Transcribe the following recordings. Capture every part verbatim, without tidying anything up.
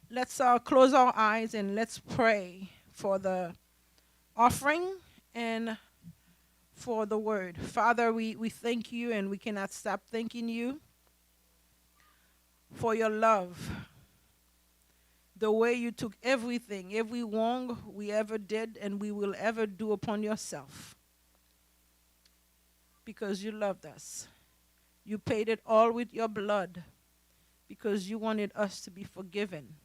Let's uh, close our eyes and let's pray for the offering and for the word. Father, we, we thank you and we cannot stop thanking you for your love. The way you took everything, every wrong we ever did and we will ever do upon yourself. Because you loved us. You paid it all with your blood because you wanted us to be forgiven.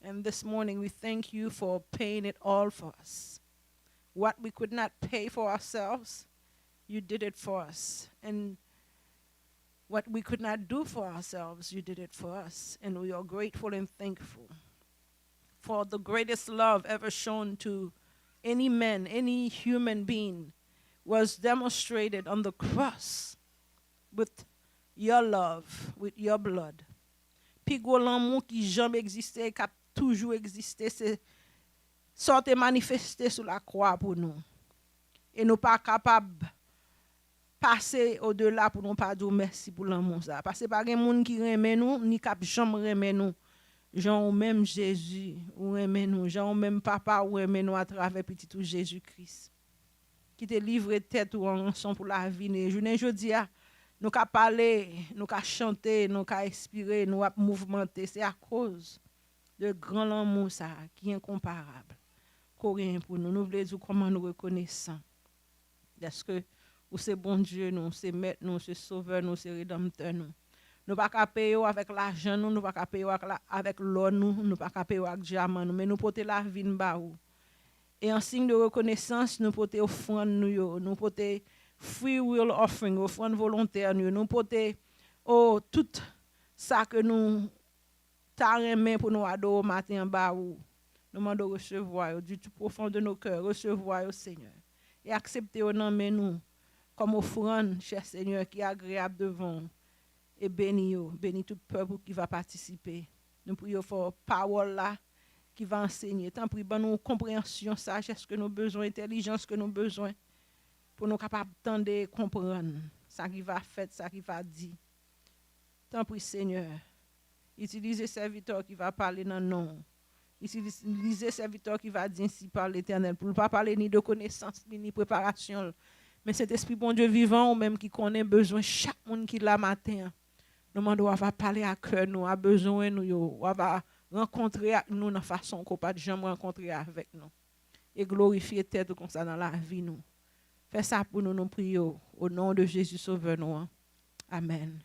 And this morning, we thank you for paying it all for us. What we could not pay for ourselves, you did it for us. And what we could not do for ourselves, you did it for us. And we are grateful and thankful for the greatest love ever shown to any man, any human being, was demonstrated on the cross with your love, with your blood. Pi gwo lanmou ki janm egziste e k ap toujou egziste, se sa w te manifeste sou lakwa pou nou. E nou pa kapab pase odela pou nou pa di w mèsi pou lanmou sa. Paske pa gen moun ki renmen nou, ni k ap janm renmen nou. Jan ou menm, Jezi, ou renmen nou. Jan ou menm, Papa, ou renmen nou atravè Pitit ou, Jezi Kris, ki te livre tèt ou an ranson pou lavi nou. E jounen jodi a, nou ka pale, nou ka chante, nou ka espire, nou ap mouvmante. Se akoz de gran lanmou sa a ki enkonparab ke w genyen pou nou. Nou vle di w kòman nou rekonesan. Dèske ou se Bondye nou, ou se Mèt nou, ou se Sovè nou, ou se Redanmtè nou. Nou pa ka peye w avèk lajan nou, nou pa ka peye w ak la, avèk lò nou, nou pa ka peye w ak dyaman nou, men nou pote lavi n ba ou. E an siy de rekonesans, nou pote ofrann nou yo, nou pote free will offering, ofrann volontè nou yo, nou pote, o, tout sa ke nou ta renmen pou nou adore w maten an ba ou. Nou mande w resevwa yo, du tout profond de nos cœurs, resevwa yo, Senyè, e aksepte yo nan men nou kòm ofrann, chè Senyè, ki agreyab devan w, e beni yo, beni tout pèp ou ki va patisipe. Nou priye w fò pawòl la ki va ansenye. Tanpri, ban nou konpreyansyon, sajès ke nou bezwen, entèlijans ke nou bezwen, pou nou kapab tande e konprann sa ki va fèt, sa ki va di. Tanpri, Senyè, itilize sèvitè w ki va pale nan non w. Itilize sèvitè w ki va di, Ainsi parle l'Éternel, pou l pa pale ni de konesans li, ni preparasyon l. Men Sentespri Bondye vivan, ou menm ki konnen bezwen chak moun ki la maten an, nou mande w a va pale a kè nou, a bezwen nou yo, w a va rankontre ak nou nan fason ke w pa t janm rankontre avèk nou. E glorifye tèt ou konsa nan lavi nou. Fè sa pou nou, nou priye w, o non de Jezi Sovè nou an. Amèn.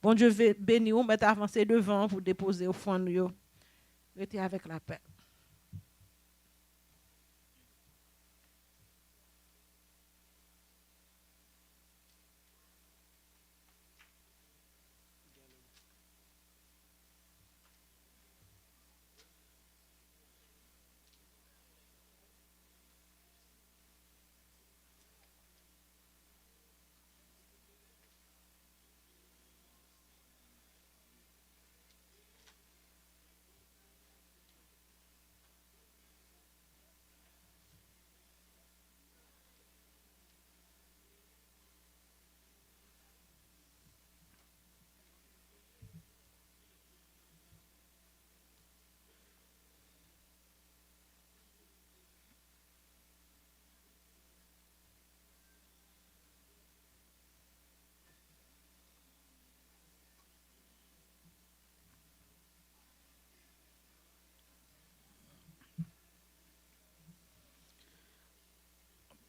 Bondye ve-, beni w, mèt avanse devan pou depoze ofrann nou yo. Rete avèk lapè.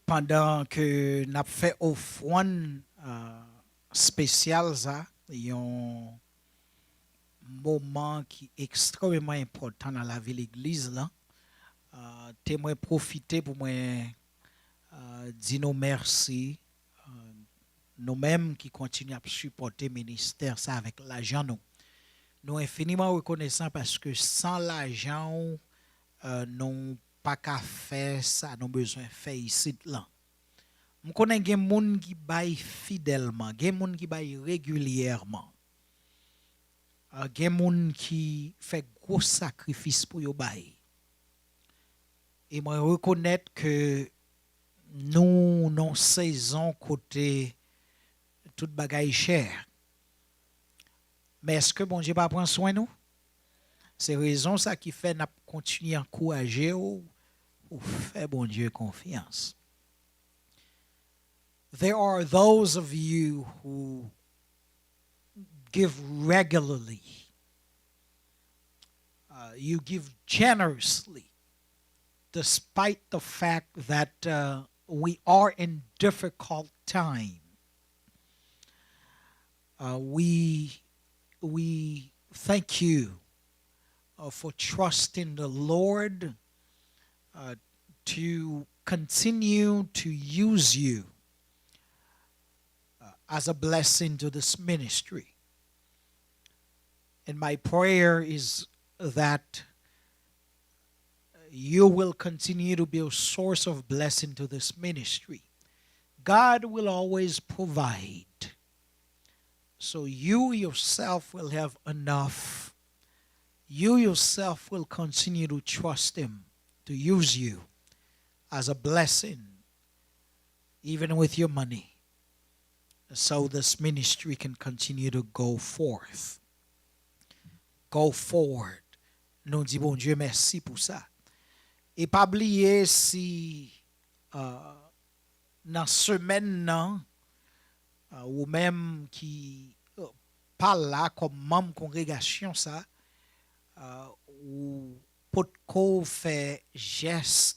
Pandan ke n ap fè ofrann, euh, espesyal sa, yon moman ki ekstrèmeman enpòtan nan lavi legliz lan, euh, te mwen pwofite pou mwen, euh, di nou mèsi, euh, nou menm ki kontinye ap sipòte ministè sa avèk lajan nou. Nou enfiniman rekonesan paske san lajan w, euh, nou pa ka fè sa nou bezwen fè isit lan. M konnen gen moun ki bay fidèlman, gen moun ki bay regilyèman. Ah, gen moun ki fè gwo sakrifis pou yo bay. E mwen rekonèt ke nou nan yon sezon kote tout bagay chè. Men èske Bondye pa pran swen nou? Se rezon sa ki fè n ap kontinye ankouraje w pou fè Bondye konfyans. There are those of you who give regularly. Uh, you give generously, despite the fact that uh, we are in difficult time. Uh, we we thank you uh, for trusting the Lord uh, to continue to use you uh, as a blessing to this ministry. And my prayer is that you will continue to be a source of blessing to this ministry. God will always provide. So you yourself will have enough. You yourself will continue to trust Him to use you as a blessing, even with your money, so this ministry can continue to go forth. Go forward. Nou di Bondye mèsi pou sa. E pa bliye si uh, nan semèn nan, uh, ou menm ki uh, pa la kòm manm kongregasyon sa, uh, ou potko fè jès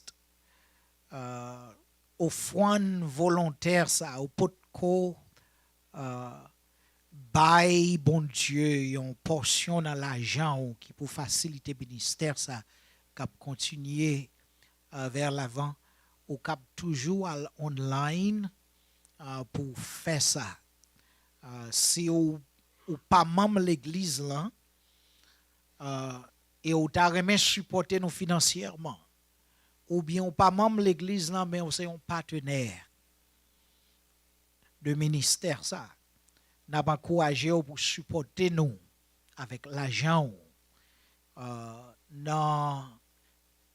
uh, ofrann volontè sa, ou potko uh, bay Bondye yon pòsyon nan lajan ou ki pou fasilite ministè sa k ap kontinye uh, vers l'avant, ou k ap toujou al online uh, pou w fè sa. Uh, si ou, ou pa manm legliz lan, uh, e ou ta renmen sipòte nou finansyèman, oubyen ou pa manm legliz lan, men ou se yon patenè de ministè sa, n ap ankouraje w pou sipòte nou avèk lajan w uh, nan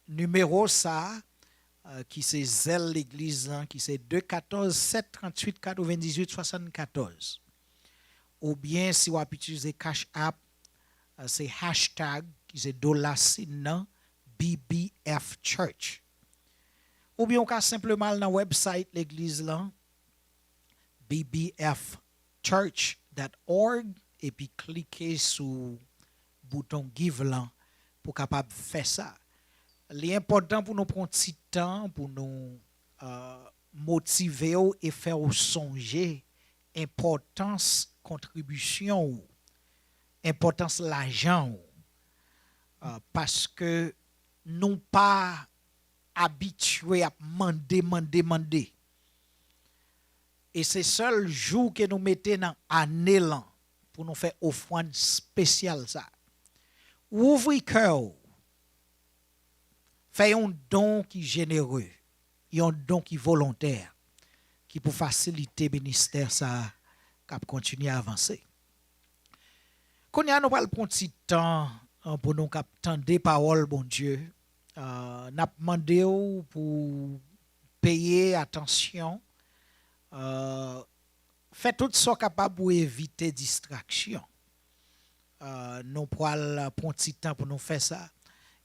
nimewo sa uh, ki se zèl legliz lan ki se de katòz sèt tranntuit katrevendizuit swasannkatòz, oubyen si w ap itilize Cash App uh, se hashtag ki se dola sin nan B B F Church, oubyen ou ka senpleman al nan website legliz lan B B F church dot org epi klike sou bouton give lan pou kapab fè sa. Li enpòtan pou nou pran ti tan pou nou uh, motive w e fè w sonje enpòtans kontribisyon w, enpòtans lajan w, uh, paske nou pa abitye ap mande, mande, mande. E se sèl jou ke nou mete nan ane lan pou nou fè ofrann espesyal sa. Ouvri kè w. Fè yon don ki jenere, yon don ki volontè, ki pou fasilite ministè sa k ap kontinye avanse. Kounye a nou pral pran ti tan uh, pou nou k ap tande pawòl Bondye. Uh, n ap mande w pou peye atansyon, uh, fè tout sa w kapab pou evite distraksyon. Uh, nou pral pran ti tan pou nou fè sa.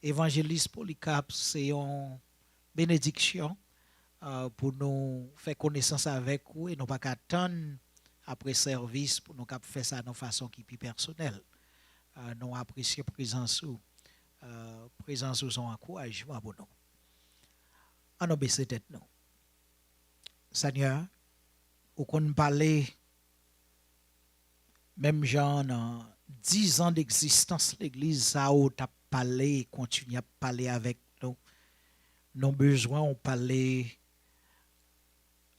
Evanjelis Polikap se yon benediksyon uh, pou nou fè konesans avèk ou e nou pa ka tann apre sèvis pou nou kap fè sa nan fason ki pi pèsonèl. Uh, nou apresye prezans ou. Uh, prezans ou se yon ankourajman pou nou. An nou bese tèt nou. Senyè, ou konn pale menm jan nan dizan degzistans legliz sa ou t ap pale e kontinye ap pale avèk nou. Nou bezwen ou pale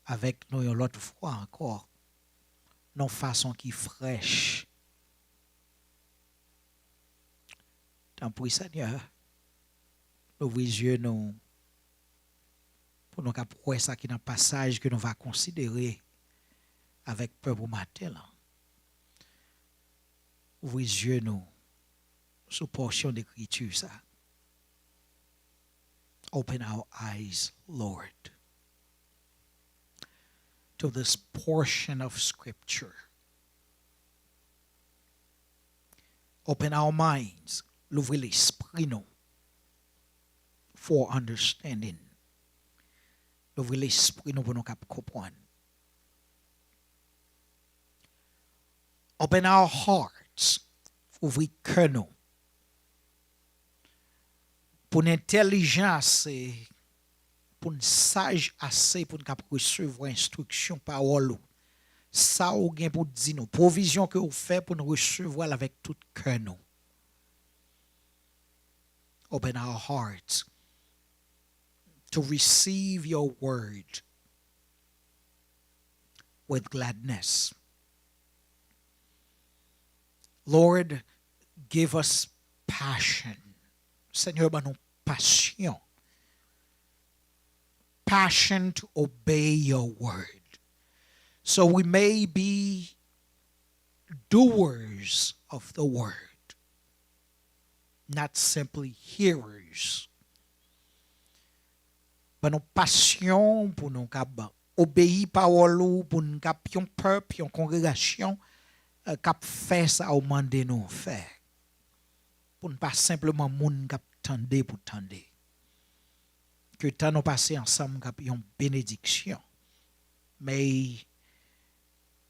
avèk nou yon lòt fwa ankò nan fason ki frèch. Tanpri Senyè, louvri zye nou pou nou kap wè sa ki nan pasaj ke nou va konsidere avèk pèp ou maten lan. Ouvri zye nou sou pòsyon dekriti sa. Open our eyes, Lord, to this portion of scripture. Open our minds louvri lespri nou for understanding. Louvri lespri nou pou nou kab konprann. Open our hearts. Ouvri kè nou. Pou n entèlijan ase, pou n saj ase, pou n kab resevwa enstriksyon pawòl ou. Sa ou gen pou di nou, pwovizyon ke ou fè pou n resevwa l avèk tout kè nou. Open our hearts to receive your word with gladness. Lord, give us passion. Senyè, ban nou pasyon. Passion to obey your word. So we may be doers of the word, not simply hearers. Ban nou pasyon pou nou kab obeyi pawòl ou, pou n kab yon pèp, yon kongregasyon, eh, k ap fè sa ou mande nou fè. Pou n pa senpleman moun k ap tande pou tande. Ke tan nou pase ansanm k ap yon benediksyon. May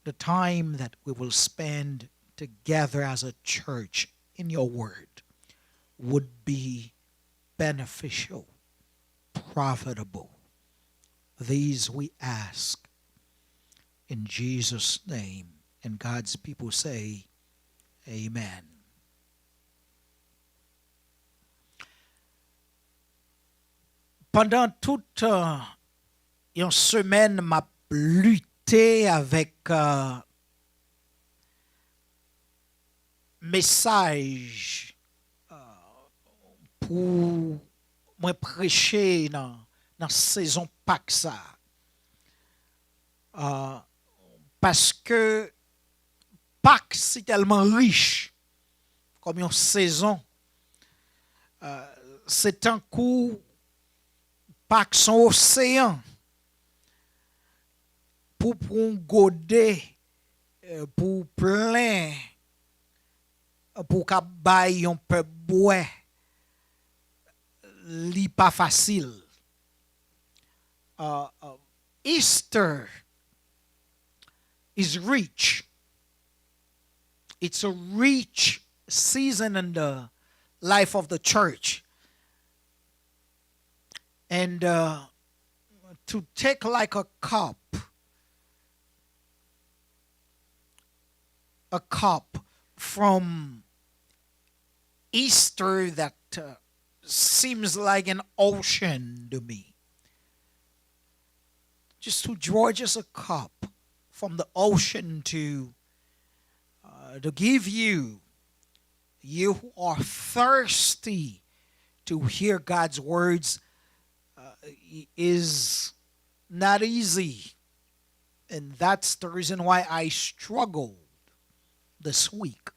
the time that we will spend together as a church in your word would be beneficial, profitable. These we ask in Jesus' name. And God's people say, Amen. Pandan tout, euh, yon semèn, m ap lite avèk, euh, mesaj, euh, pou mwen preche nan, nan sezon Pak sa. Euh, paske Pak si tèlman rich kòm yon sezon. Euh, se tankou Pak se yon oseyan. Pou pran yon gode, euh, pou plen, pou w kab bay yon pèp bwè, li pa fasil. Uh, uh, Easter is rich. It's a rich season in the life of the church. And, uh, to take like a cup, a cup from Easter that, uh, seems like an ocean to me. Just to draw just a cup from the ocean to, uh, to give you, you who are thirsty to hear God's words, uh, is not easy. And that's the reason why I struggled this week.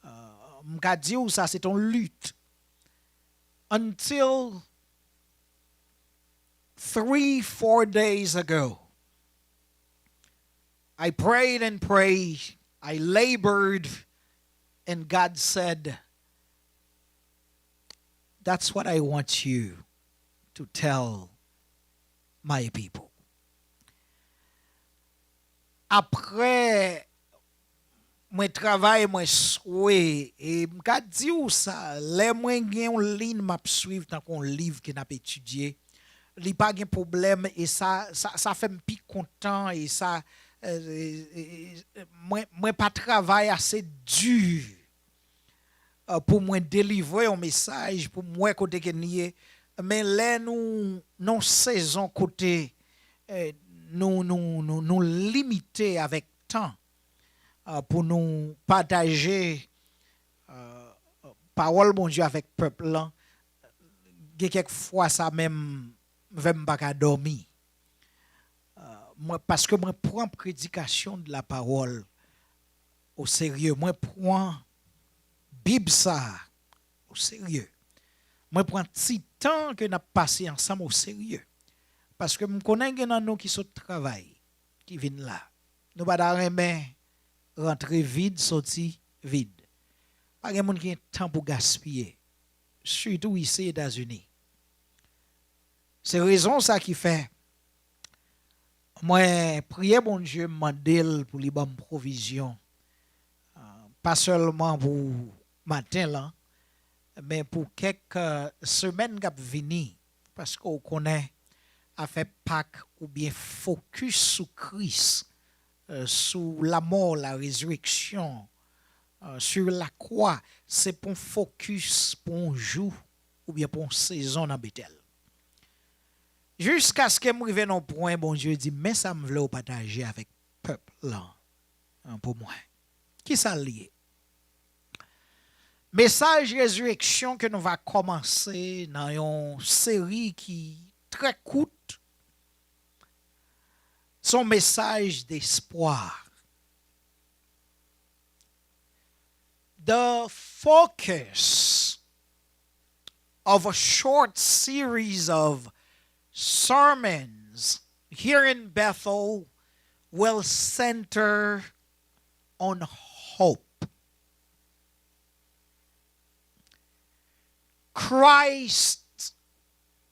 Uh, m ka di w sa, se t on lit. Until three, four days ago, I prayed and prayed, I labored, and God said, "That's what I want you to tell my people." Apre mwen travay, mwen swe, e m ka di w sa, lè mwen gen yon liy m ap swiv tankou yon liv ke n ap etidye, li pa gen pwoblèm, e sa, sa, sa fè m pi kontan, e sa, e, e, e, mwen, mwen pa travay ase di, e, pou mwen delivre yon mesaj, pou m wè kote ke n ye. Men lè nou nan yon sezon kote, e, nou, nou, nou, nou limite avèk tan, e, pou nou pataje, e, pawòl Bondye avèk pèp lan, gen kèk fwa sa menm, m fè m pa ka dòmi. E, mwen, paske mwen pran predikasyon de la parole o serye. Mwen pran Bib sa a o serye. Mwen pran ti tan ke n ap pase ansanm o serye. Paske m konnen gen nan nou ki sot travay, ki vin la. Nou pa ta renmen rantre vid, soti vid. Pa gen moun ki gen tan pou gaspiye, sitou isi Etazini. Se rezon sa ki fè mwen priye Bondye, m mande l pou li ban m pwovizyon, ah, pa sèlman pou maten lan, men pou kèk, ah, semèn k ap vini, paske w konnen afè Pak oubyen fokis sou Kris, euh, sou la mort, la résurrection, euh, sur la croix, se pou yon fokis, pou yon jou, oubyen pou yon sezon nan Betèl. Jiskaske m rive nan yon pwen, Bondye di, men sa m vle w pataje avèk pèp lan, euh, pou mwen. Kisa l ye? Mesaj rezireksyon ke nou va kòmanse nan yon seri ki trè kout, se yon mesaj despwa. The focus of a short series of sermons here in Bethel will center on hope. Christ's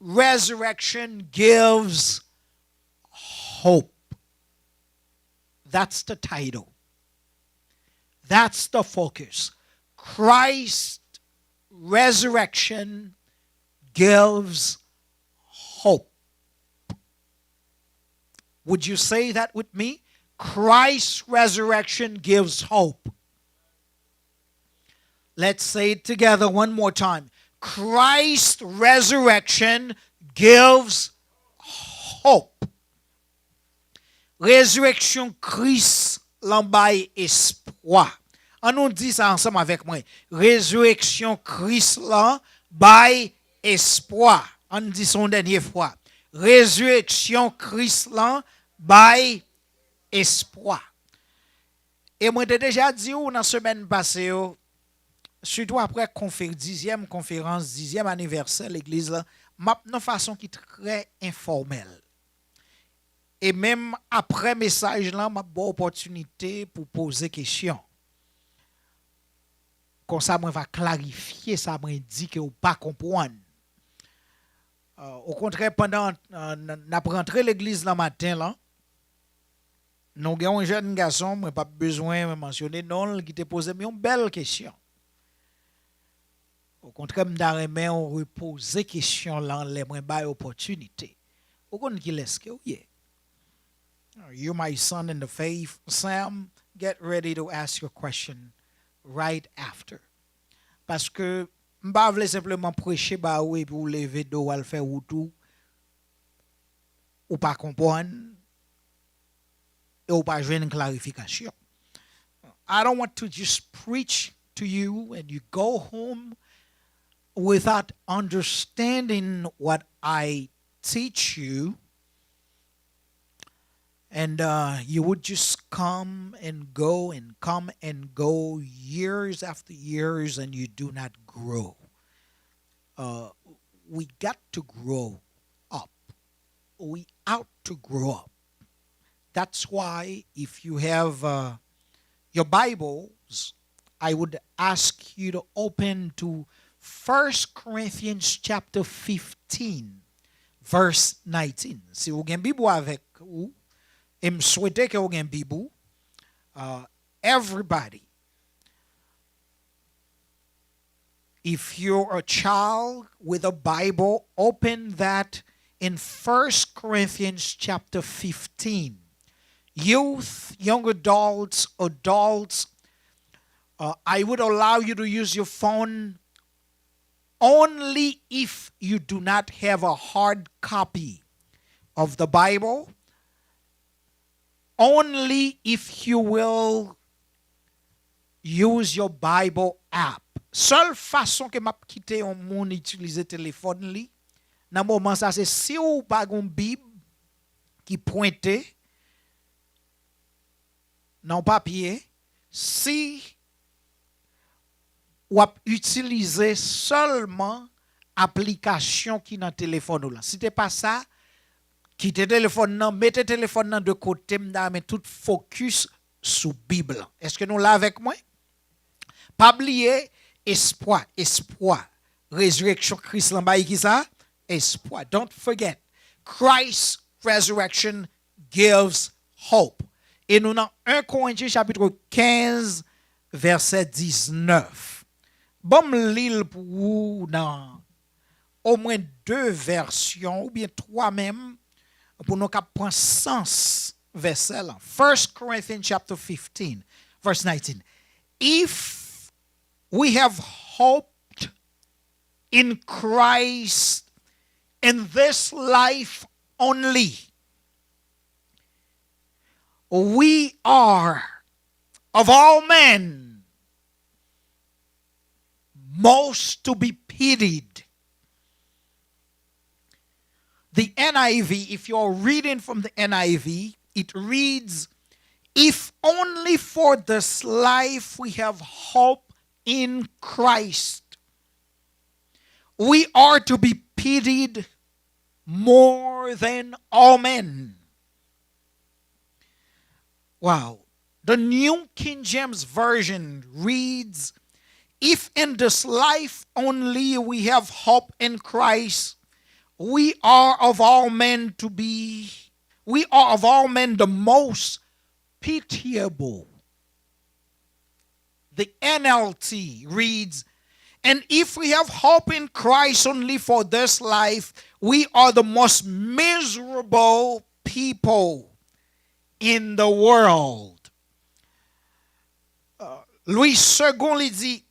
resurrection gives hope. That's the title. That's the focus. Christ's resurrection gives hope. Would you say that with me? Christ's resurrection gives hope. Let's say it together one more time. Christ's resurrection gives hope. Rezireksyon Kris lan bay espwa. An nou di sa ansanm avèk mwen. Rezireksyon Kris lan bay espwa. An di sa yon dènye fwa. Rezireksyon Kris lan bay espwa. E mwen te deja di w nan semèn pase yo, sitou aprè konfe-, dizyèm konferans, dizyèm anivèsè legliz la, m ap nan fason ki trè enfòmèl. E menm aprè mesaj lan, m ap ba w opòtinite pou poze kesyon. Konsa mwen va klarifye sa mwen di ke w pa konprann. Euh, okontrè, pandan, euh, n, n ap rantre legliz lan maten lan, nou gen yon jèn gason, mwen p ap bezwen mansyone non l, ki te poze m yon bèl kesyon. Okontrè, m ta renmen w repoze kesyon lan lè mwen bay opòtinite. Ou konn kilès ke w ye. You, my son in the faith, Sam, get ready to ask your question right after. Paske m pa vle senpleman preche ba ou epi w leve do w al fè wout ou, ou pa konprann, e ou pa jwenn klarifikasyon. I don't want to just preach to you and you go home without understanding what I teach you. And uh, you would just come and go and come and go years after years, and you do not grow. Uh, we got to grow up. We out to grow up. That's why if you have uh, your Bibles, I would ask you to open to First Corinthians chapter fifteen, verse nineteen. Si ou gen Bib ou avèk ou, e m swete ke ou gen Bib ou, uh, everybody, if you're a child with a Bible, open that in First Corinthians chapter fifteen. Youth, young adults, adults, uh, I would allow you to use your phone only if you do not have a hard copy of the Bible, only if you will use your Bible app. Sèl fason ke m ap kite yon moun itilize telefòn li nan moman sa, se si w pa gen yon Bib ki pwente nan yon papye, si w ap itilize sèlman aplikasyon ki nan telefòn ou lan. Si te pa sa, kite telefòn nan, mete telefòn nan de kote, m ta renmen tout fokis sou Bib lan. Èske nou la avèk mwen? Pa bliye, Espwa, espwa. Rezireksyon Kris lan bay ki sa? Espwa. Don't forget, Christ's resurrection gives hope. E nou nan en Korentyen chapit kenz, vèsè diznèf. Ban m li l pou ou nan omwen de vèsyon oubyen twa menm, pou nou kab pran sans vèsè lan. First Corinthians chapter fifteen, verse nineteen. If we have hoped in Christ in this life only, we are, of all men, most to be pitied. The N I V, if you're reading from the N I V, it reads, "If only for this life we have hope in Christ, we are to be pitied more than all men." Wow. The New King James Version reads, "If in this life only we have hope in Christ, we are of all men to be, we are of all men the most pitiable." The N L T reads, "And if we have hope in Christ only for this life, we are the most miserable people in the world." Uh, Louis Segond li di,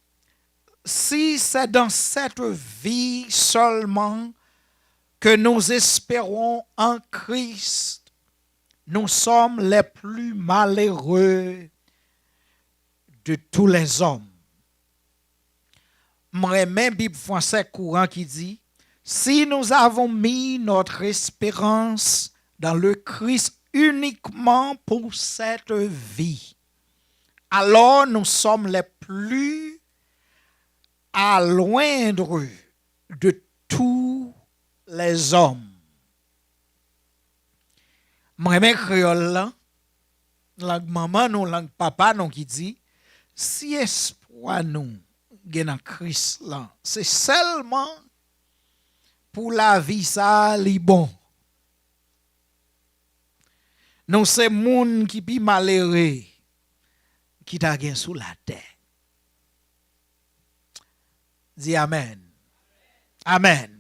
"Si c'est dans cette vie seulement que nous espérons en Christ, nous sommes les plus malheureux de tous les hommes." M renmen Bib fransè kouran ki di, "Si nous avons mis notre espérance dans le Christ uniquement pour cette vie, alors nous sommes les plus à loindre de tous les hommes." M renmen kreyòl lan, lang manman nou, lang papa nou ki di, "Si espwa nou gen nan Kris lan, se sèlman pou lavi sa a li bon, nou se moun ki pi malere ki ta gen sou latè." Di amèn. Amèn.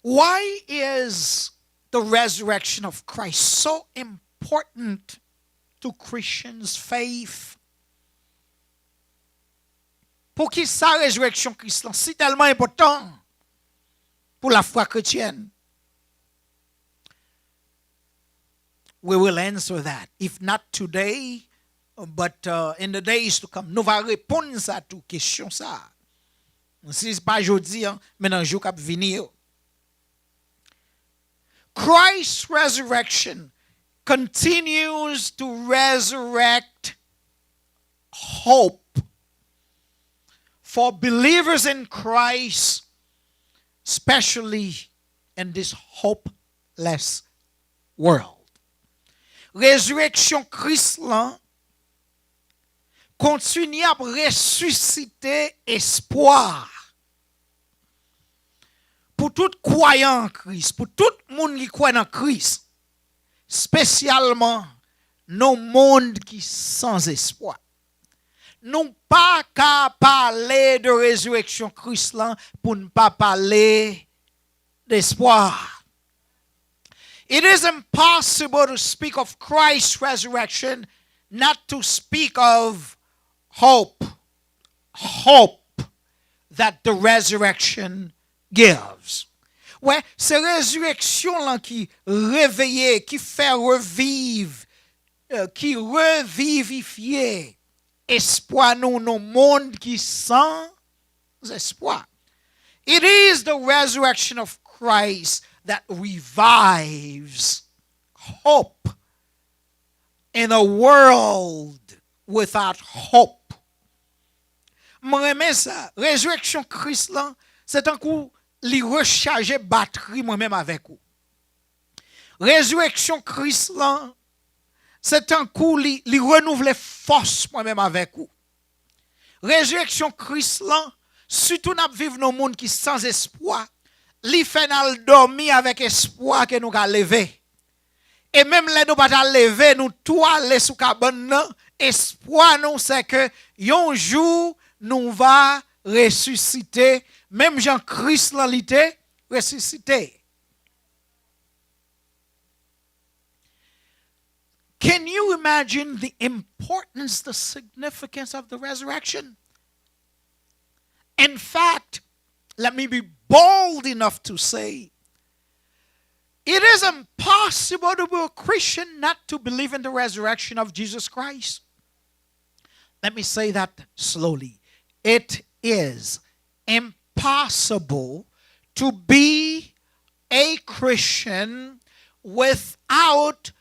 Why is the resurrection of Christ so important to Christians' faith? Poukisa rezireksyon Kris lan si tèlman enpòtan pou lafwa kretyèn? We will answer that. If not today, but uh, in the days to come. Nou va reponn sa tou, kesyon sa. Si se pa jodi a, men nan jou k ap vini yo. Christ's resurrection continues to resurrect hope for believers in Christ, especially in this hopeless world. Rezireksyon Kris lan kontinye ap resisite espwa pou tout kwayan an Kris, pou tout moun ki kwè nan Kris, espesyalman nan yon mond ki san espwa. Nou pa ka pale de rezireksyon Kris lan pou n pa pale de espwa. It is impossible to speak of Christ's resurrection, not to speak of hope. Hope that the resurrection gives. Wè, se rezireksyon lan ki reveye, ki fè reviv, eh, ki revivifye espwa nou nan yon mond ki san espwa. It is the resurrection of Christ that revives hope in a world without hope. M renmen sa. Rezireksyon Kris lan, se tankou li rechaje batri mwen menm avèk ou. Rezireksyon Kris lan Se tankou li, li renouvle fòs mwen menm avèk ou. Rezireksyon Kris lan, sitou n ap viv nan moun ki san espwa, li fè n al dòmi avèk espwa ke nou ka leve. E menm lè nou pa ta leve, nou tou ale sou kabann nan, espwa nou se ke yon jou nou va resisite, menm jan Kris lan li te resisite. Can you imagine the importance, the significance of the resurrection? In fact, let me be bold enough to say, it is impossible to be a Christian not to believe in the resurrection of Jesus Christ. Let me say that slowly. It is impossible to be a Christian without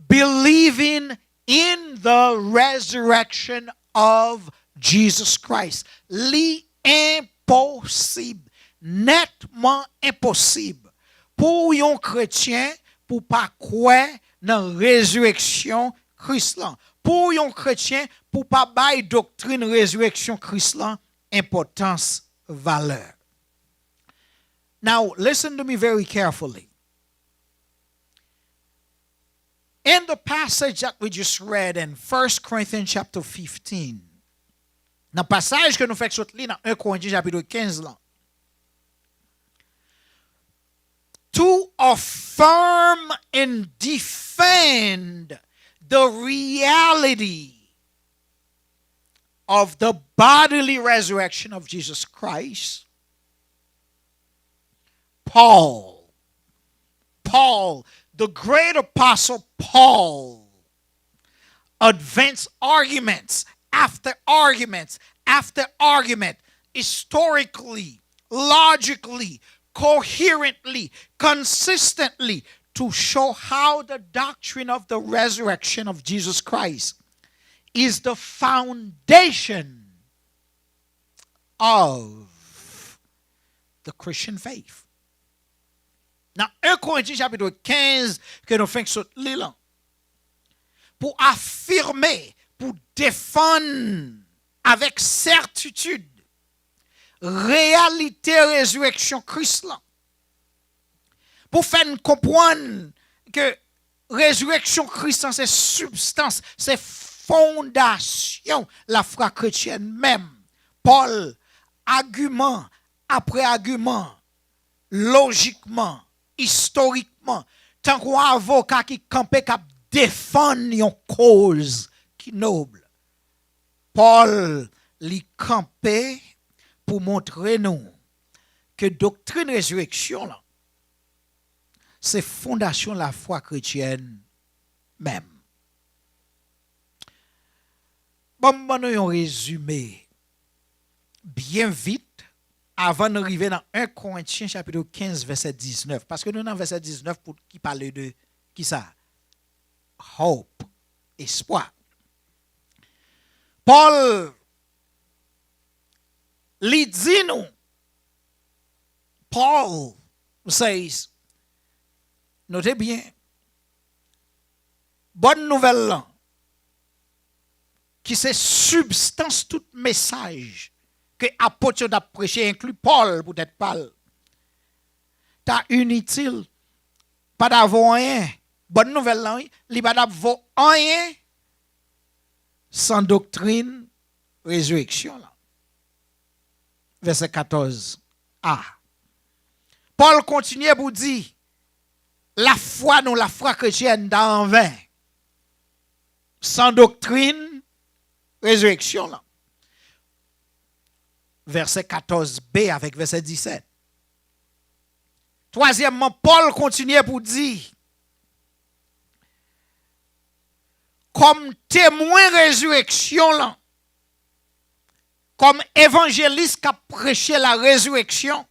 believing in the resurrection of Jesus Christ. Li enposib, nètman enposib, pou yon kretyen pou pa kwè nan rezireksyon Kris lan, pou yon kretyen pou pa bay doktrin rezireksyon Kris lan enpòtans, valè. Now, listen to me very carefully. In the passage that we just read in First Corinthians chapter fifteen, nan pasaj ke nou fèk sot li nan en Korentyen chapit kenz lan, to affirm and defend the reality of the bodily resurrection of Jesus Christ, Paul, Paul, the great apostle Paul, advanced arguments after arguments after argument, historically, logically, coherently, consistently, to show how the doctrine of the resurrection of Jesus Christ is the foundation of the Christian faith. Nan en Korentyen chapit kenz ke nou fenk sot li lan, pou afime, pou defann avèk sètitid reyalite rezireksyon Kris lan, pou fè n konprann ke rezireksyon Kris lan se sibstans, se fondasyon lafwa kretyèn menm. Pòl, agiman apre agiman, lojikman, istorikman, tankou yon avoka ki kanpe k ap defann yon koz ki nob. Pòl, li kanpe pou montre nou ke doktrin rezireksyon lan se fondasyon lafwa kretyèn menm. Ban m ban nou yon rezime byen vit avan nou rive nan en Korentyen chapit kenz vèsè diznèf, paske nou nan vèsè diznèf pou ki pale de kisa? Hope, espwa. Pòl, li di nou, Paul says, note byen, bòn nouvèl lan, ki se sibstans tout mesaj ke apot yo t ap preche, enkli Pòl poutèt pa l, ta initil, pa ta vo anyen. Bòn nouvèl lan, wi, li pa t ap vo anyen san doktrin rezireksyon lan. Vèsè katòz a. Pòl kontinye pou di, lafwa nou, lafwa kretyèn, ta anven san doktrin rezireksyon lan. Vèsè katòz b avèk vèsè disèt. Twazyèmman, Pòl kontinye pou di, kòm temwen rezireksyon lan, kòm evanjelis k ap preche la rezireksyon,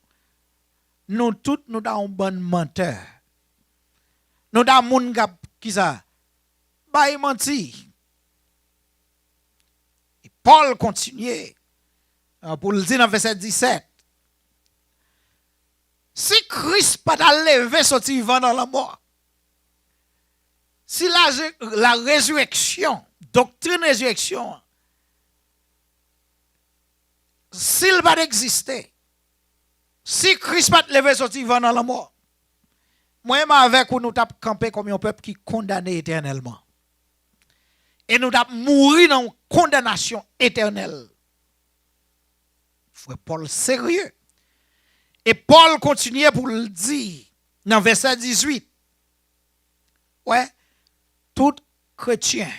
nou tout nou ta yon bann mantè. Nou ta moun k ap, kisa? Bay manti. E Pòl kontinye, ah, pou l di nan vèsè disèt, si Kris pa ta leve soti vivan nan lanmò, Si la, la résurrection, doktrin rezireksyon an, si l pa t egziste, si Kris pa t leve soti vivan nan lanmò, mwen menm avèk ou, nou t ap kanpe kòm yon pèp ki kondane etènèlman. E nou t ap mouri nan yon kondanasyon etènèl. Frè Pòl serye. E Pòl kontinye pou l di nan vèsè dizuit, wè, tout kretyen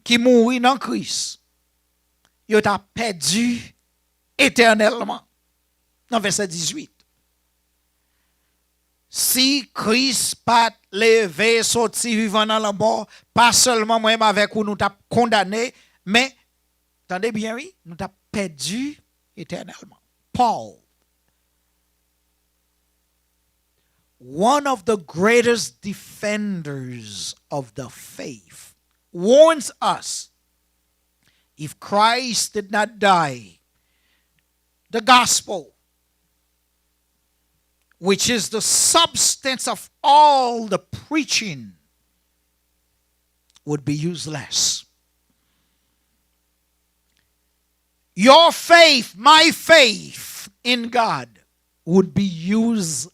ki mouri nan Kris, yo ta pèdi etènèlman. Nan vèsè dizuit. Si Kris pa t leve soti vivan nan lanmò, pa sèlman mwen menm avèk ou nou t ap kondane, men, tande byen wi, nou t ap pèdi etènèlman. Paul, one of the greatest defenders of the faith, warns us, if Christ did not die, the gospel, which is the substance of all the preaching, would be useless. Your faith, my faith in God, would be useless.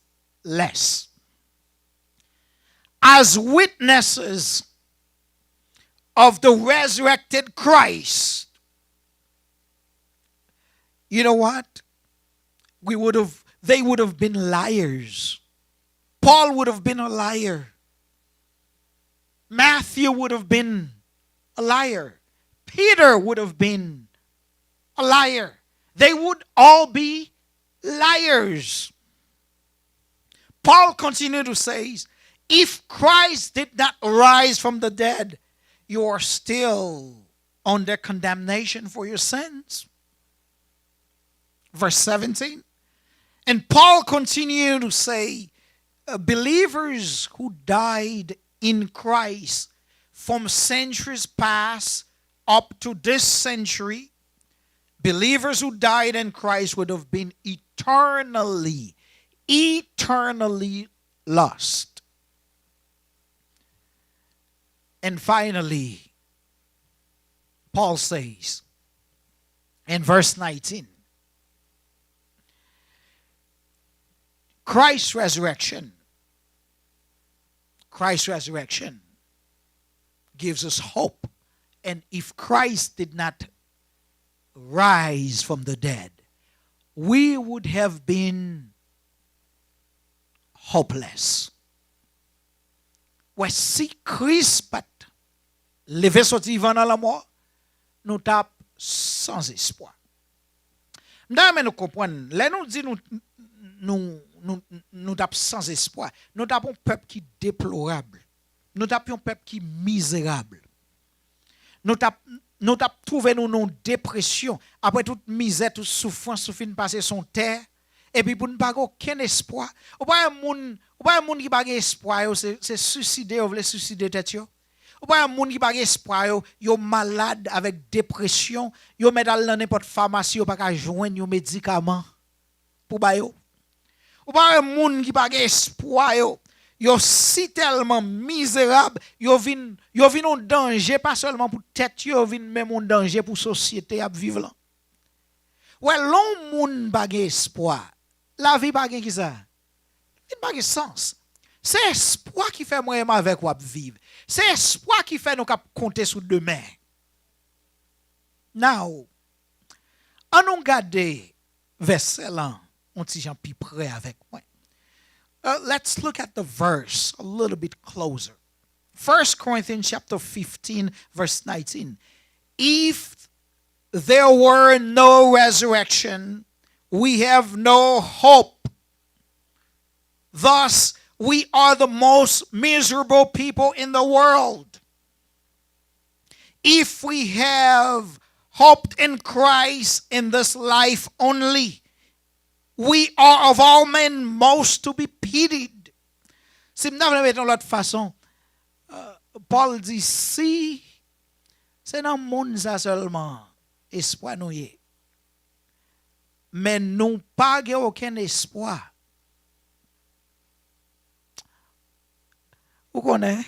As witnesses of the resurrected Christ, you know what? We would have, they would have been liars. Paul would have been a liar. Matthew would have been a liar. Peter would have been a liar. They would all be liars. Paul continued to say, if Christ did not rise from the dead, you are still under condemnation for your sins. Verse seventeen. And Paul continued to say, uh, believers who died in Christ from centuries past up to this century, believers who died in Christ would have been eternally, eternally lost. And finally, Paul says in verse nineteen, Christ's resurrection, Christ's resurrection gives us hope. And if Christ did not rise from the dead, we would have been hopeless. Wè, si Kris pa t leve soti vivan nan lanmò, nou t ap san espwa. M ta renmen nou konprann, lè nou di nou, nou, nou, nou t ap san espwa, nou t ap yon pèp ki deplorab. Nou t ap yon pèp ki mizerab. Nou t ap, nou t ap twouve nou nan yon depresyon. Apre tout mizè, tout soufrans, ou fin pase sou tè, epi pou n pa gen okenn espwa. Ou pa wè moun, ou pa wè moun ki pa gen espwa yo, se, se siside yo vle siside tèt yo. Ou pa wè moun ki pa gen espwa yo, yo malad avèk depresyon, yo mèt al nan nenpòt famasi, yo pa ka jwenn yon medikaman pou ba yo. Ou pa wè moun ki pa gen espwa yo, yo si tèlman mizerab, yo vin, yo vin yon danje pa sèlman pou tèt yo, yo vin menm yon danje pou sosyete y ap viv lan. Wè, lè yon moun pa gen espwa, lavi pa gen kisa? Li pa gen sans. Se espwa ki fè mwen menm avèk w ap viv. Se espwa ki fè nou k ap konte sou demen. Now, ann nou gade vèsè lan yon ti jan pi pre avèk mwen. Uh, let's look at the verse a little bit closer. First Corinthians chapter fifteen, verse nineteen. If there were no resurrection, we have no hope. Thus, we are the most miserable people in the world. If we have hoped in Christ in this life only, we are of all men most to be pitied. Si m ta vle mete yon lòt fason, euh, Pòl di, si se nan monn sa sèlman espwa nou ye, men nou pa gen okenn espwa, Ou konnen,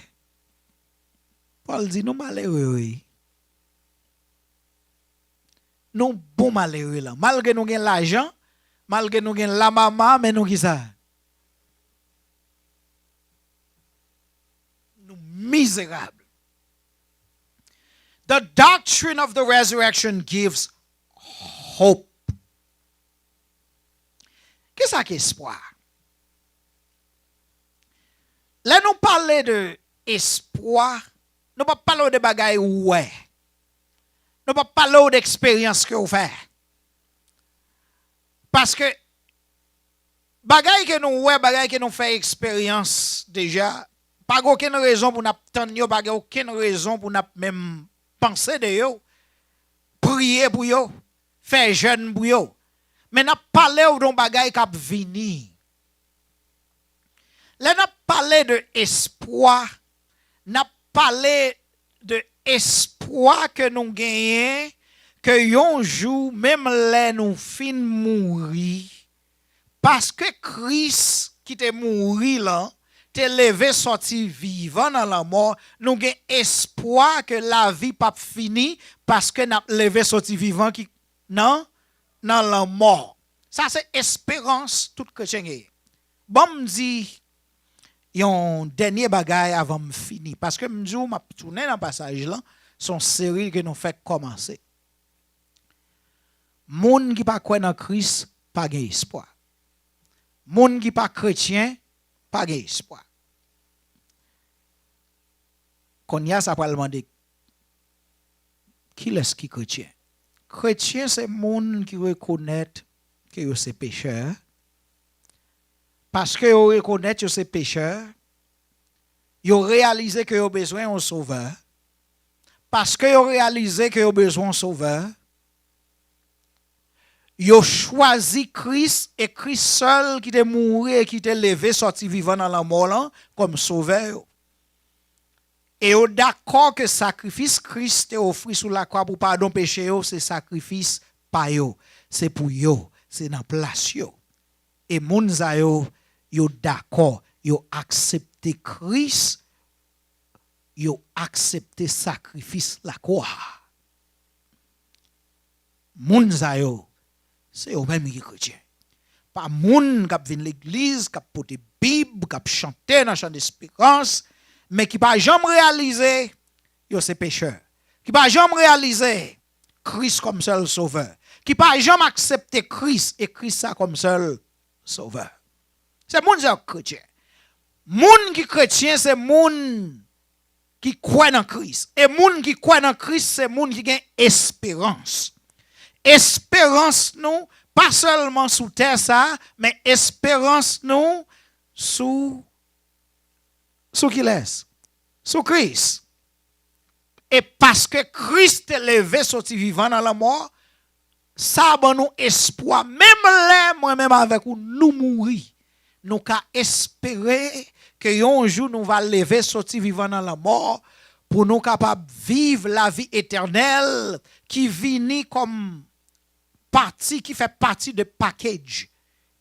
Pòl di nou malere, wi. Nou bon malere lan. Malgre nou gen lajan, malgre nou gen lamama, men nou ki sa? Nou mizerab. The doctrine of the resurrection gives hope. Kisa ki espwa? Lè nou pale de espwa, nou p ap pale w de bagay ou wè. Nou p ap pale w de eksperyans ke w fè. Paske bagay ke nou wè, bagay ke nou fè eksperyans deja, pa gen okenn rezon pou n ap tann yo, pa gen okenn rezon pou n ap menm panse de yo, priye pou yo, fè jèn pou yo. Men n ap pale w de yon bagay k ap vini. Lè n ap pale de espwa, n ap pale de espwa ke nou genyen ke yon jou, menm lè nou fin mouri, paske Kris ki te mouri lan te leve sòti vivan nan lanmò, nou gen espwa ke lavi p ap fini paske n ap leve sòti vivan ki nan, nan lanmò. Sa se esperans tout kretyen genyen. Ban m di yon dènye bagay avan m fini, paske m di w m ap tounen nan pasaj lan, se yon seri ke nou fèk kòmanse. Moun ki pa kwè nan Kris pa gen espwa. Moun ki pa kretyen pa gen espwa. Kounye a, sa pral mande, kilès ki kretyen? Kretyen se moun ki rekonèt ke yo se pechè. Paske yo rekonèt yo se pechè, yo reyalize ke yo bezwen yon sovè. Paske yo reyalize ke yo bezwen yon sovè, yo chwazi Kris, e Kris sèl ki te mouri e ki te leve sòti vivan nan lanmò lan kòm sovè yo. E yo dakò ke sakrifis Kris te ofri sou lakwa pou padon peche yo, se sakrifis pa yo, se pou yo, se nan plas yo. E moun sa yo, yo dakò, yo aksepte Kris, yo aksepte sakrifis lakwa. Moun sa yo, se yo menm ki kretyen. Pa moun k ap vin legliz, k ap pote Bib, k ap chante nan chan desperans, men ki pa janm reyalize yo se pechè. Ki pa janm reyalize Kris kòm sèl sovè. Ki pa janm aksepte Kris e Kris sa kòm sèl sovè. Se moun sa yo k kretyen. Moun ki kretyen se moun ki kwè nan Kris. E moun ki kwè nan Kris se moun ki gen esperans. Esperans nou pa sèlman sou tè sa, men esperans nou sou, sou kilès? Sou Kris. E paske Kris te leve sòti vivan nan lanmò, sa ban nou espwa. Menm lè mwen menm avèk ou nou mouri, nou ka espere ke yon jou nou va leve sòti vivan nan lanmò pou nou kapab viv lavi etènèl ki vini kòm pati, ki fè pati de package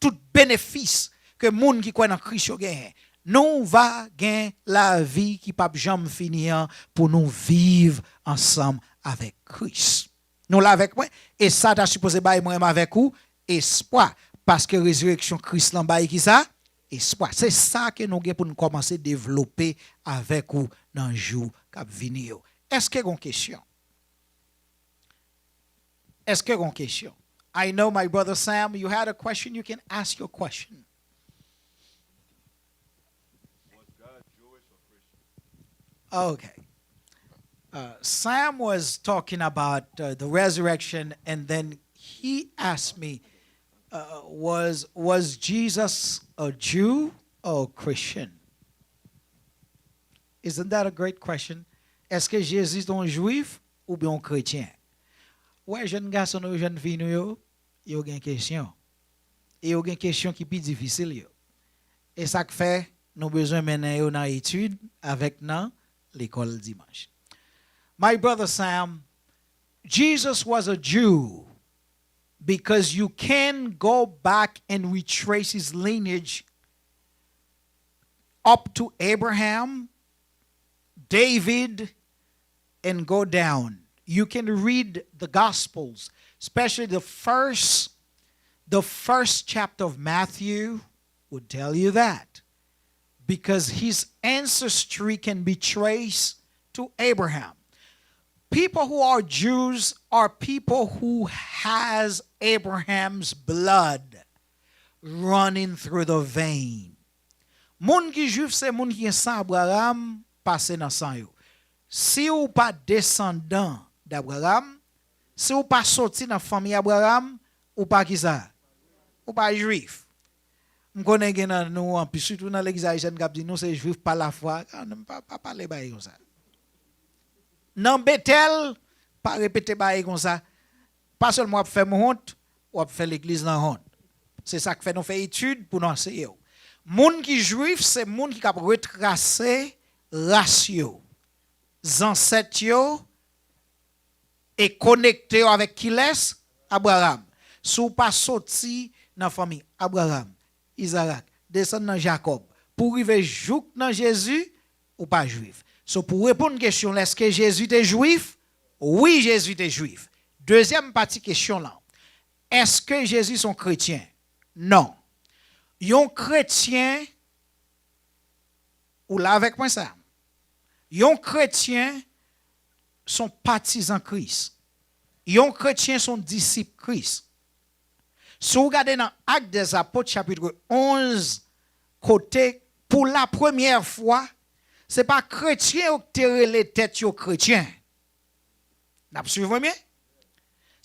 tout benefis ke moun ki kwè nan Kris yo genyen. Nou va gen lavi ki p ap janm fini an pou nou viv ansanm avèk Kris. Nou la avèk mwen? E sa ta sipoze bay mwen menm avèk ou espwa. Paske rezireksyon Kris lan bay ki sa? Espwa. Se sa ke nou gen pou n kòmanse devlope avèk ou nan jou k ap vini yo. Èske gon kesyon? Èske gon kesyon? I know, my brother Sam, you had a question. You can ask your question. Okay. Uh, Sam was talking about, uh, the resurrection, and then he asked me, uh, was, was Jesus a Jew or a Christian? Isn't that a great question? Èske Jezi se yon jwif oubyen yon kretyen? Ou wè, jèn gason nou, jèn fi nou yo, yo gen kesyon. E yo gen kesyon ki pi difisil yo. E sa k fè nou bezwen mennen yo nan etid avèk nan lekòl dimanch. My brother Sam, Jesus was a Jew because you can go back and retrace his lineage up to Abraham, David and go down. You can read the Gospels, especially the first, the first chapter of Matthew would tell you that, because his ancestry can be traced to Abraham. People who are Jews are people who has Abraham's blood running through the vein. Moun ki jwif se moun ki gen san Abraram pase nan san yo. Si w pa desandan d Abraram, si w pa soti nan fanmi Abraram, ou pa kisa? Ou pa jwif. M konnen gen nan nou anpil, sitou nan legliz ayisyèn, k ap di nou se jwif pa lafwa. Ah, non, pa, pa pale bagay konsa. Nan Betèl, pa repete bagay konsa. Pa sèlman w ap fè m wont, w ap fè legliz lan wont. Se sa k fè nou fè etid pou nou anseye w. Moun ki jwif, se moun ki kab retrase ras yo, zansèt yo, e konekte yo avèk kilès? Abraram. Si w pa soti nan fanmi Abraram, Izarak, desann nan Jakòb, pou w rive jouk nan Jezi, ou pa jwif. So, pou w reponn kesyon l, èske Jezi te jwif? Wi, Jezi te jwif. Dezyèm pati kesyon lan, èske Jezi se yon kretyen? Non. Yon kretyen, ou la avèk mwen sa? Yon kretyen se yon patizan Kris. Yon kretyen se yon disip Kris. Si w gade nan Actes des Apôtres, chapitre onze, kote, pou la premyè fwa, se pa kretyen yo ki te rele tèt yo kretyen. N ap swiv mwen byen?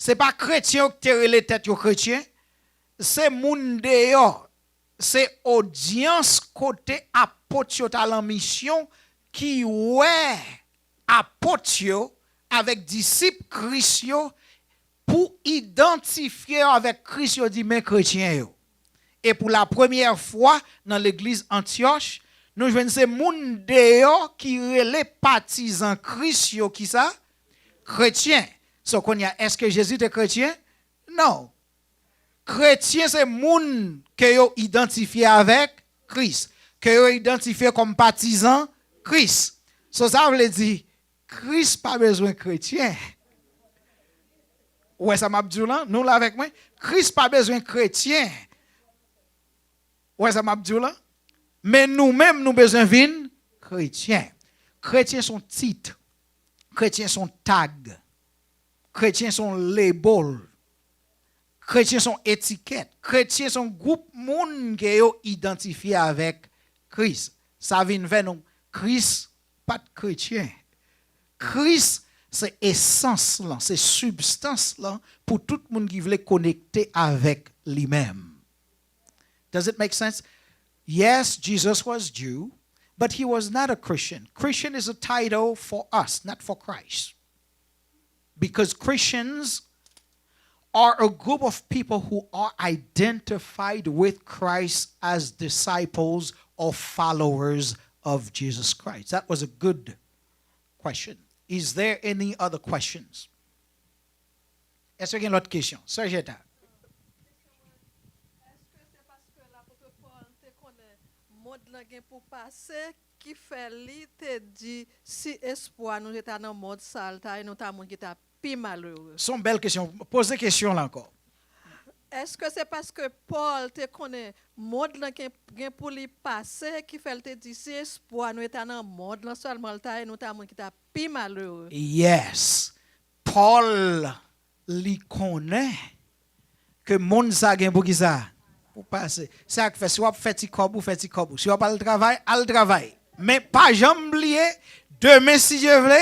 Se pa kretyen yo ki te rele tèt yo kretyen, se moun deyò, se odyans kote apot yo t al an misyon ki wè apot yo avèk disip Kris yo pou idantifye yo avèk Kris, yo di, "Men kretyen yo." E pou la premyè fwa nan legliz Antyòch, nou jwenn se moun deyò ki rele patizan Kris yo kisa? Kretyen. So, kounye a, èske Jezi te kretyen? Non. Kretyen se moun ke yo idantifye avèk Kris, ke yo idantifye kòm patizan Kris. So, sa vle di, Kris pa bezwen kretyen. Ou wè sa m ap di w lan? Nou la avèk mwen? Kris pa bezwen kretyen. Ou wè sa m ap di w lan? Men nou menm, nou bezwen vin kretyen. Kretyen se yon tit. Kretyen se yon tag. Kretyen se yon label. Kretyen se yon etikèt. Kretyen se yon gwoup moun ke yo idantifye avèk Kris. Sa vin fè nou, Kris pa t kretyen. Kris se esans lan, se sibstans lan pou tout moun ki vle konekte avèk li menm. Does it make sense? Yes, Jesus was Jew, but he was not a Christian. Christian is a title for us, not for Christ. Because Christians are a group of people who are identified with Christ as disciples or followers of Jesus Christ. That was a good question. Is there any other questions? Èske gen lòt kesyon? Sè Jeta. Èske se paske lapot Pòl te konnen mond lan gen pou pase ki fè li te di, "Si espwa nou te ta nan mond sa a, l ta ye, nou ta moun ki ta pi malere"? Se yon bèl kesyon. Poze kesyon la ankò. Èske se paske Pòl te konnen mond lan gen, gen pou li pase ki fè l te di, "Si espwa nou te ta nan mond lan sèlman, l ta ye, nou ta moun ki ta pi malere"? Yes. Pòl, li konnen ke mond sa gen pou kisa? Pou pase. Se sa k fè, si w ap fè ti kòb ou, fè ti kòb ou. Si w ap al travay, al travay. Men pa janm bliye, demen, si Dye vle,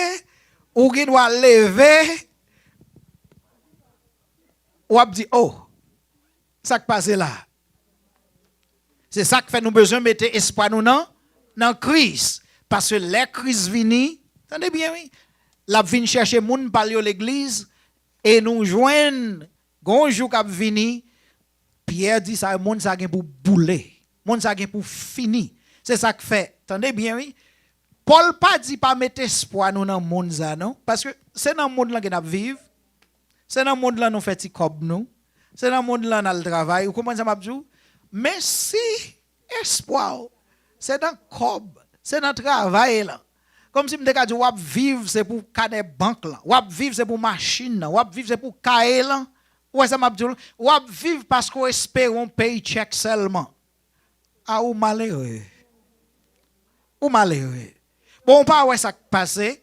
ou gen dwa leve, w ap di, "Oh, sa k pase la?" Se sa k fè nou bezwen mete espwa nou nan, nan Kris. Paske lè Kris vini, tande byen wi, l ap vin chèche moun pa l yo legliz, e nou jwenn, gon jou k ap vini, Pyè di sa, mond sa gen pou boule. Mond sa gen pou fini. Se sa k fè, tande byen wi, Pòl pa di pa met espwa nou nan mond sa non, paske se nan mond lan ke n ap viv, se nan mond lan nou fè ti kòb nou, se nan mond lan n al travay, ou konprann sa m ap di w? Men si espwa w se nan kòb, se nan travay lan, Kòmsi m te ka di w, w ap viv, se pou kanè bank lan. W ap viv, se pou machin nan. W ap viv, se pou kaye lan. Ou wè sa m ap di w la? W ap viv paske w espere yon paycheck sèlman. A, ou malere. Ou malere. Bon, ou pa wè sa k pase?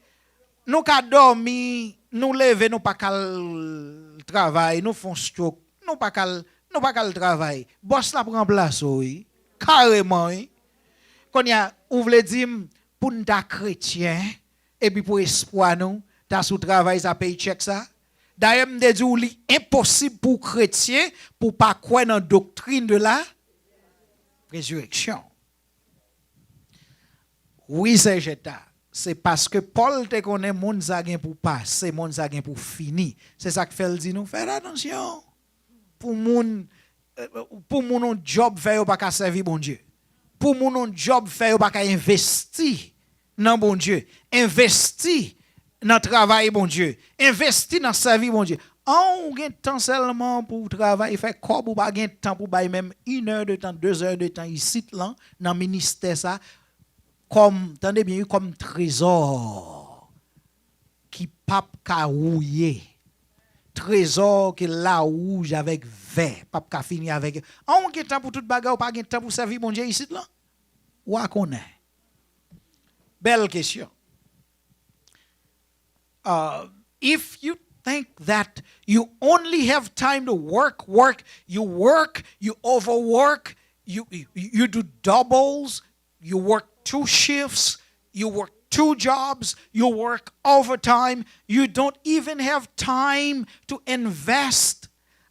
Nou ka dòmi, nou leve, nou pa ka al travay, nou fè yon stroke, nou pa ka al, nou pa ka al travay. Bòs la ap ranplase w, wi. Kareman, wi. Kounye a, ou vle di m pou n ta kretyen, epi pou espwa nou ta sou travay sa, paycheck sa? Dayè, m te di w li enposib pou w kretyen, pou w pa kwè nan doctrine de la résurrection. Wi, sè Jetta, se paske Pòl te konnen moun sa gen pou pase, moun sa gen pou fini. Se sa k fè l di nou, fè atansyon pou moun, eh, pou moun yon djòb fè yo pa ka sèvi Bondye. Pou moun yon djòb fè yo pa ka envesti nan Bondye. Envesti nan travay Bondye. Envesti nan sèvi Bondye. An, ou gen tan sèlman pou w travay, fè kòb, ou pa gen tan pou bay menm inè de tan, dezè de tan isit lan, nan ministè sa, kòm, tande byen, wi, kòm trezò ki p ap ka wouye. Trezò ke lawouj avèk vè p ap ka fini avèk yo. An, ou gen tan pou tout bagay, ou pa gen tan pou sèvi Bondye isit lan? Ou a konnen. Bèl kesyon. Uh, if you think that you only have time to work, work, you work, you overwork, you, you, you do doubles, you work two shifts, you work two jobs, you work overtime, you don't even have time to invest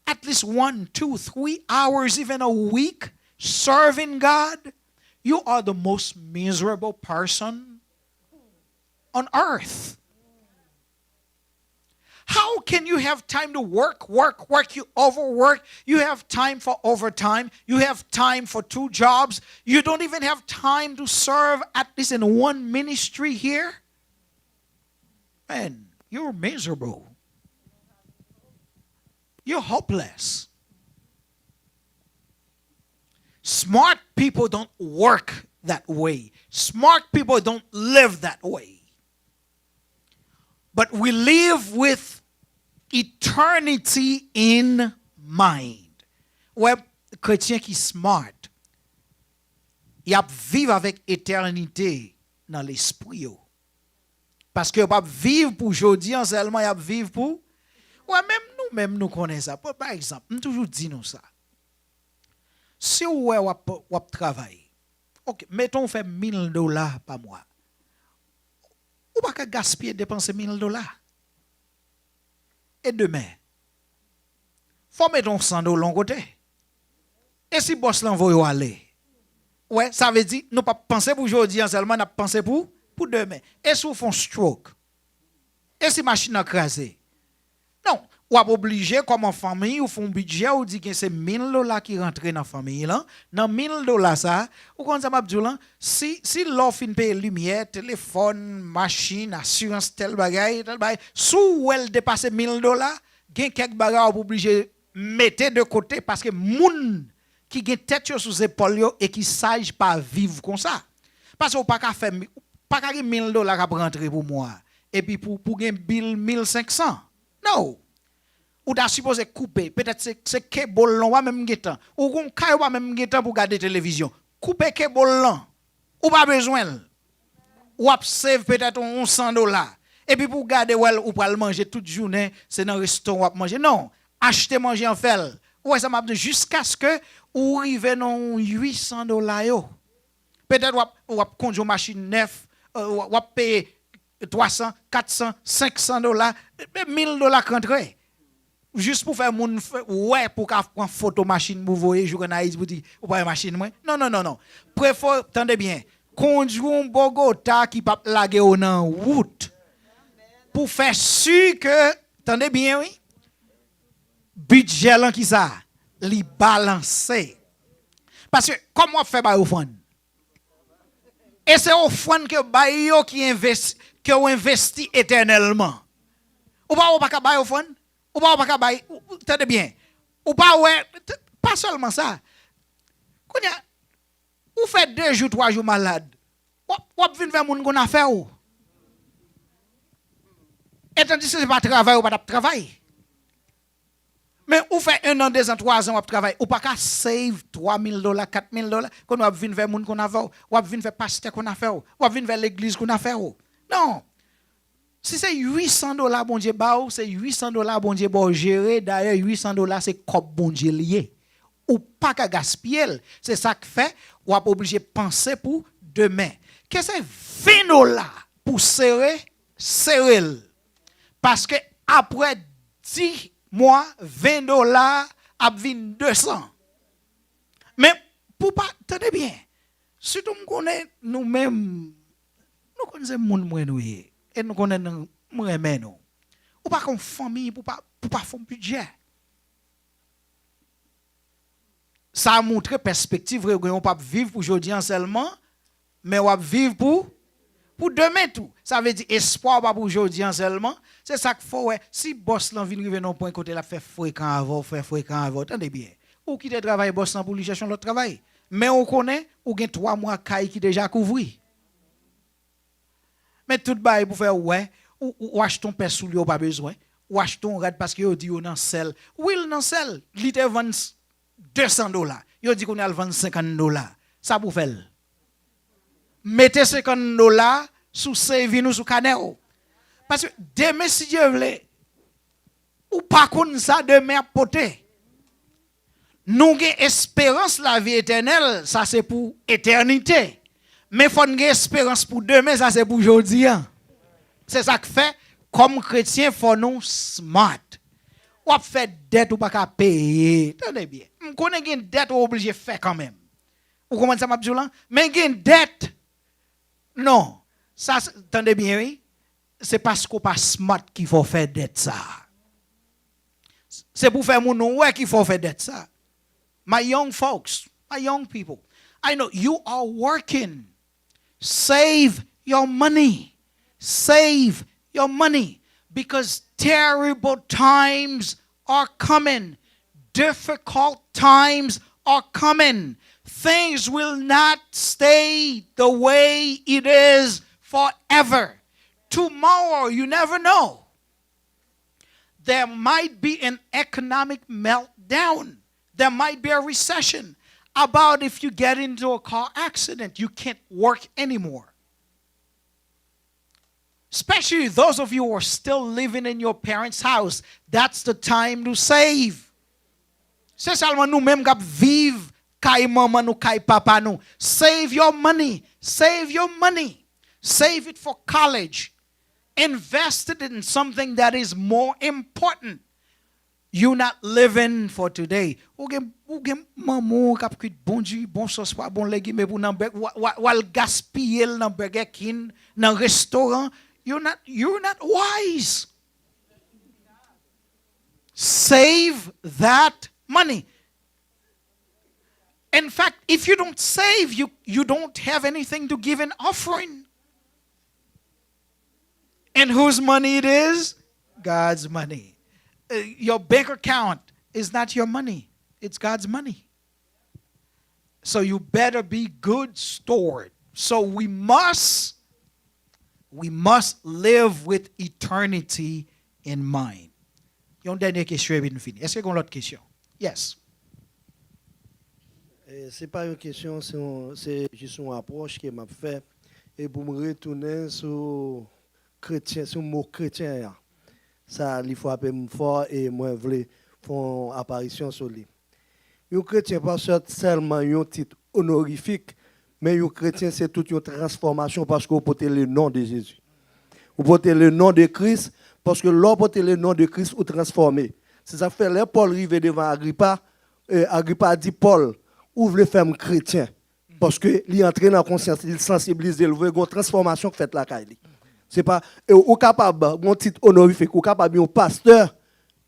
at least one, two, three hours, even a week, serving God, you are the most miserable person on earth. How can you have time to work, work, work? You overwork. You have time for overtime. You have time for two jobs. You don't even have time to serve at least in one ministry here. Man, you're miserable. You're hopeless. Smart people don't work that way. Smart people don't live that way. But we live with eternity in mind. Wè, kretyen ki smart, y ap viv avèk etènite nan lespri yo. Paske yo p ap viv pou jodi an sèlman, y ap viv pou. Wè, menm nou menm, nou konnen sa. Pa, pa egzanp, m toujou di nou sa. Si w wè w ap, w ap travay, ok, meton w fè mil dola pa mwa. Ou pa ka gaspiye depanse mil dola. E demen, fò w mete yon san dola yon kote. E si bòs lan voye w ale? Wè, sa vle di, nou p ap panse pou jodi an sèlman, n ap panse pou, pou demen. E si w fè yon stroke? E si machin nan kraze? Non, w ap oblije, kòm yon fanmi, ou fè yon bidjè, ou di gen se mil dola ki rantre nan fanmi lan. Nan mil dola sa, ou konn sa m ap di w lan, si, si lè w fin peye limyè, telefòn, machin, asirans, tèl bagay, tèl bagay, si w wè l depase mil dola, gen kèk bagay w ap oblije mete de kote, paske moun ki gen tèt yo sou zepòl yo e ki saj pa viv konsa. Paske w pa ka fè mi-, pa ka gen mil dola k ap rantre pou mwa, epi pou, pou gen bil mil senk san. No! Ou ta sipoze koupe, petèt se, se kebòl lan w pa menm gen tan. Ou gon kay ou pa menm gen tan pou gade televizyon. Koupe kebòl lan. Ou pa bezwen l. W ap save petèt yon, yon san dola. Epi pou w gade wè l, ou pral manje tout jounen, se nan restoran w ap manje. Non, achte manje an fè l. Ou wè sa m ap di w, jiskaske ou rive nan yon uit san dola yo. Petèt w ap, w ap kondui yon machin nèf, euh, w ap peye twa san, kat san, senk san dola, men mil dola k rantre. Jis pou fè moun fè, wè, pou w ka pran foto machin pou voye jouk ann Ayiti pou di, ou pa wè machin mwen? Non, non, non, non. Prefere, tande byen, kondui yon Bogota ki p ap lage w nan wout. Pou fè si ke, tande byen, wi, bidjè lan ki sa? Li balanse. Paske, kòman w ap fè bay ofrann? E se ofrann ke w bay yo ki enves-, ke w envesti etènèlman. Ou pa, ou pa ka bay ofrann? Ou pa, ou pa ka bay, ou, ou, tande byen. Ou pa wè, t-, pa sèlman sa. Kounye a, ou fè de jou, twa jou malad. W ap, w ap vin fè moun konn afè w. E tandiske se pa travay ou pa t ap travay. Men ou fè en an, dezan, twazan w ap travay, ou pa ka save twa mil dola, kat mil dola, kounye a w ap vin fè moun konn avè w, w ap vin fè pastè konn afè w, w ap vin fè legliz konn afè w. Non. Si se uit san dola Bondye ba w, se uit san dola Bondye ba w jere. Dayè, uit san dola se kòb Bondye li ye. Ou pa ka gaspiye l. Se sa k fè w ap oblije panse pou demen. Ke se ven dola pou sere, sere l. Paske apre dis mwa, ven dola ap vin de san. Men pou pa, tande byen, sitou m konnen nou menm, nou konn se moun mwen nou ye, e nou konnen nou, m renmen nou. Ou pa ka yon fanmi pou pa, pou pa fè yon bidjè. Sa montre pèspektiv, vre, gen yon p ap viv pou jodi an sèlman, men w ap viv pou, pou demen tou. Sa vle di, espwa w pa pou jodi an sèlman. Se sa k fè w wè, si bòs lan vin rive nan yon pwen kote l ap fè frekan avè w, fè frekan avè w, tande byen. Ou kite travay bòs lan pou li chèche yon lòt travay. Men ou konnen, ou gen twa mwa kay ki deja kouvri. Men tout bagay pou fè w wè, ou, ou, ou achte yon pè soulye ou pa bezwen, ou achte yon rad paske yo di yo nan sèl. Wi, l nan sèl. Li te vann s-, de san dola. Yo di kounye a l vann senkant dola. Sa pou fè l? Mete senkant dola sou saving ou, sou kanè w. Paske demen, si Dye vle, ou pa konn sa demen ap pote. Nou gen esperans lavi etènèl, sa se pou etènite. Men fò n gen esperans pou demen, sa se pou jodi a. Se sa k fè, kòm kretyen, fò nou smart. W ap fè dèt ou pa ka peye. Tande byen. M konnen gen dèt ou oblije fè kanmenm. Ou konprann sa m ap di w lan? Men gen dèt. Non. Sa, se, tande byen, wi. Se paske w pa smart ki fè w fè dèt sa. Se pou fè moun wè ki fè w fè dèt sa. My young folks, my young people, I know you are working. Save your money. Save your money because terrible times are coming. Difficult times are coming. Things will not stay the way it is forever. Tomorrow, you never know. There might be an economic meltdown. There might be a recession. How about if you get into a car accident? You can't work anymore. Especially those of you who are still living in your parents' house, that's the time to save. Se sèlman nou menm k ap viv kay manman nou, kay papa nou. Save your money. Save your money. Save it for college. Invest it in something that is more important. You not living for today. Ou gen, ou gen manman w k ap kwit bon diri, bon sòs pwa, bon legim, epi w nan bèk, w, w, w al gaspiye l nan Burger King, nan restoran. You're not, you're not wise. Save that money. In fact, if you don't save, you, you don't have anything to give an offering. And whose money it is? God's money. Uh, your bank account is not your money. It's God's money. So you better be good steward. So we must, we must live with eternity in mind. Yon dènye kesyon epi nou fini. Èske gen yon lòt kesyon? Yes. E, se pa yon kesyon, se yon, se jis yon apwòch ke m ap fè. E pou m retounen sou kretyen, sou mo kretyen an. Sa, li frape m fò e mwen vle fè yon aparisyon sou li. Yon kretyen pa sèlman yon tit onorifik, men yon kretyen se tout yon transfòmasyon paske w pote le non de Jezi. Ou pote le non de Kris, paske lè w pote le non de Kris, ou transfòme. Se sa k fè lè Pòl rive devan Agripa, e, Agripa di Pòl, ou vle fè m kretyen. Paske li antre nan konsyans li, li sansiblize, li vle gen yon transfòmasyon k fèt lakay li. Se pa, e ou kapab gen yon tit onorifik, ou kapab yon pastè,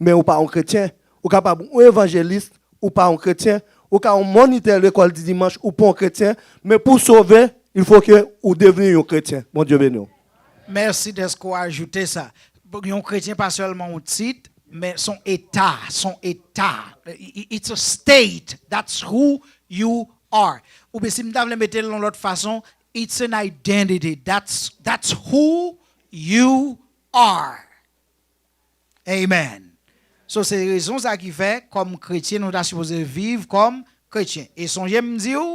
men ou pa yon kretyen. Ou kapab yon evanjelis, ou pa yon kretyen. Ou ka yon monitè lekòl di dimanch, ou pa yon kretyen. Men pou w sove, il faut que ou devni yon kretyen. Bondye beni w. Mèsi dèske w ajoute sa. Yon kretyen pa sèlman yon tit, men s on eta, s on eta. I- i- It's a state. That's who you are. Oubyen si m ta vle mete l yon lòt fason, it's an identity. That's, that's who you are. Amen. So, se rezon sa ki fè, kòm kretyen, nou ta sipoze viv kòm kretyen. E sonje m di w,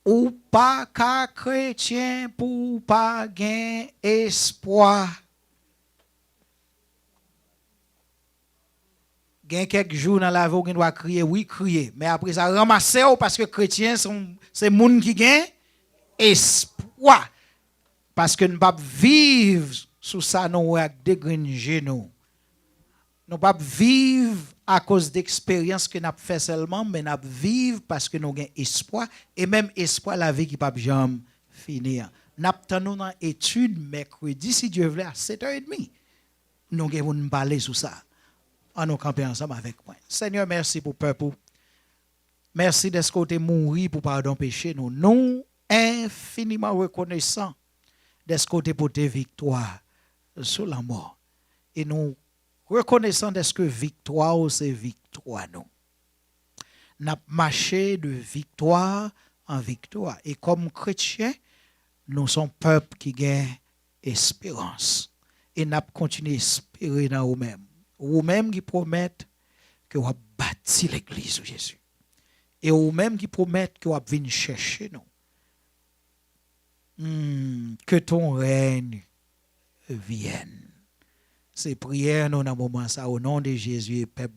ou pa ka kretyen pou w pa gen espwa. Gen kèk jou nan lavi w gen dwa kriye, wi, kriye. Men apre sa, ranmase w, paske kretyen se, se moun ki gen espwa. Paske n p ap viv sou sa nou wè ak de grenn je nou. Nou p ap viv akoz de eksperyans ke n ap fè sèlman, men n ap viv paske nou gen espwa, e menm espwa lavi ki p ap janm fini an. N ap tann nou nan etid mèkredi, si Dye vle, a sèt è edmi. Nou gen pou n pale sou sa. An nou kanpe ansanm avèk mwen. Senyè, mèsi pou pèp ou. Mèsi dèske w te mouri pou padon peche nou. Nou enfiniman rekonesan dèske w te pote viktwa sou lanmò. E nou rekonesan dèske viktwa w se viktwa nou. N ap mache de viktwa an viktwa. E kòm kretyen, nou se yon pèp ki gen esperans. E n ap kontinye espere nan ou menm. Ou menm ki pwomèt ke w ap bati legliz ou, Jezi. E ou menm ki pwomèt ke w ap vin chèche nou. Hmm, que ton règne vienne. Se priyè nou nan moman sa, o non de Jezi, e pèp